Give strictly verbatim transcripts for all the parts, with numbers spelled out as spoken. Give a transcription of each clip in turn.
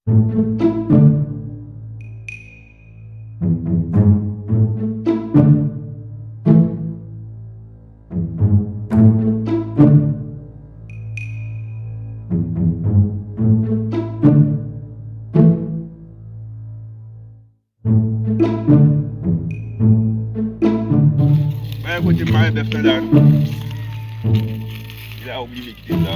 Mwen kote mare bèf nan la. Li la oblije kite la.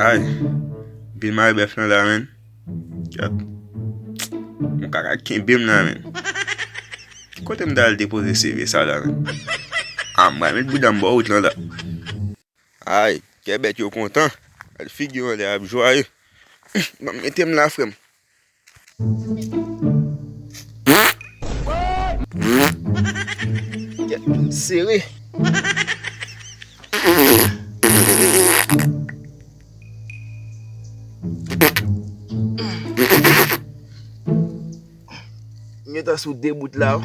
Ay, anpil mare bèf nan la, menn. Kyèt. Yon kaka kenbe m la, menn. Kote m t al depoze C V sa la, menn? A, m pral met bouda m bò wout lan la. Ay, kè bèt yo kontan. Gad figi yo anlè ap jwaye. Ban m mete m la, frè m. Kè m sere. M gentan sou de bout la, wi.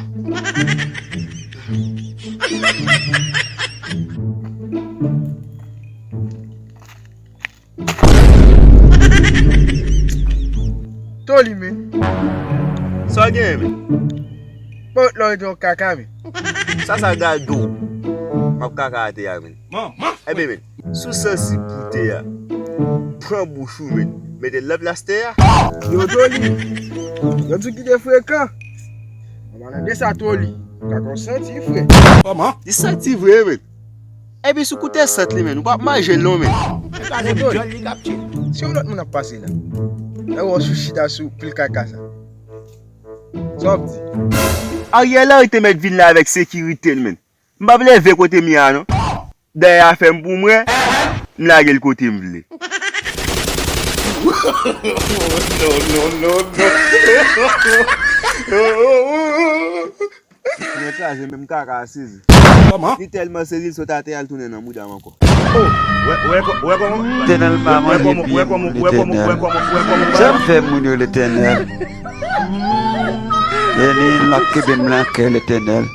Toli, men. Sa w genyen, men? Bon, lò w te yon kaka, men. Sa, sa gade w. M ap kaka atè a, men. Manman! Ebyen, men, si w sansib pou tè a, pran bouch ou, men, mete l nan plas tè a. Yo, Toli, yo di w ki te frekan. Mwen pa nan de sa, Toli. Kaka w santi frè. Kòman? Li santi vre, men. Epi si w koute sant li, men, ou p ap manje l non, men. Yo, Toli, si yon lòt moun ap pase la, lè w wè w sou chita sou pil kaka sa, sa w ap di? Ariel Henry te mèt vin la avèk sekirite l, men. M p ap leve kote m ye a non. Dèyè a fè m pou mwen, m lage l kote m vle. Non, non, non, non. Mwen kraze menm kaka a sezi. Kòman? Li tèlman sezi, l sot atè a, l tounen nan mouda m ankò. Wè, wè, wè kòman? Letènèl pa manje pye moun, Letènèl. Sa m fè moun yo, Letènèl? Vini, l ap kenbe m nan kè, Letènèl.